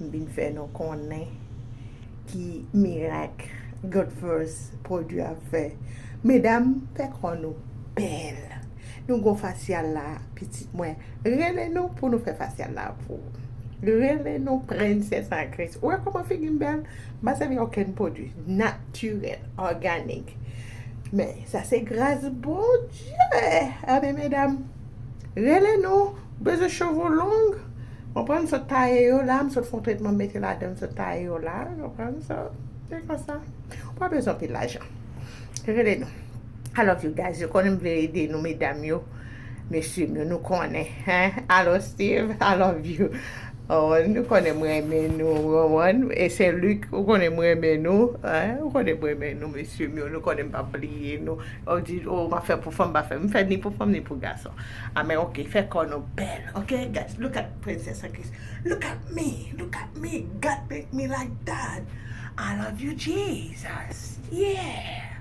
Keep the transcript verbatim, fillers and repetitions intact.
M vin fè nou konnen ki mirak Good First pwodui a fè. Medam, fè kò nou bèl. Nou gon fasyal la, pitit mwen. Rele nou pou nou fè fasyal la pou ou. Rele nou Princess Actress. Ou wè kòman figi m bèl? M pa sèvi okenn pwodui. Natirèl, òganik. Men, sa se gras Bondye. Amen, medam. Rele nou. Bezwen cheve w long? Konprann, sot taye yo la, m sot fè yon tretman, m mete ladan, m sot taye yo la, konprann sa? Se konsa. Ou pa bezwen anpil lajan. Rele nou. I love you guys. Yo konnen m vle ede nou, medam yo, mesye m yo, nou konnen, hein? Alo, Steve, I love you. Oh, nou konnen m renmen nou, Rowan, e se Luc, ou konnen m renmen nou, hein? Ou konnen m renmen nou, mesye m yo, nou konnen m p ap bliye nou. Ou di, oh, m ap fè pou fanm, m pa fè. M fè ni pou fanm, ni pou gason. Amen, ok, fè kò nou bèl, ok, guys? Look at Princess Actress. Look at me, look at me. God make me like that. I love you, Jesus. Yeah.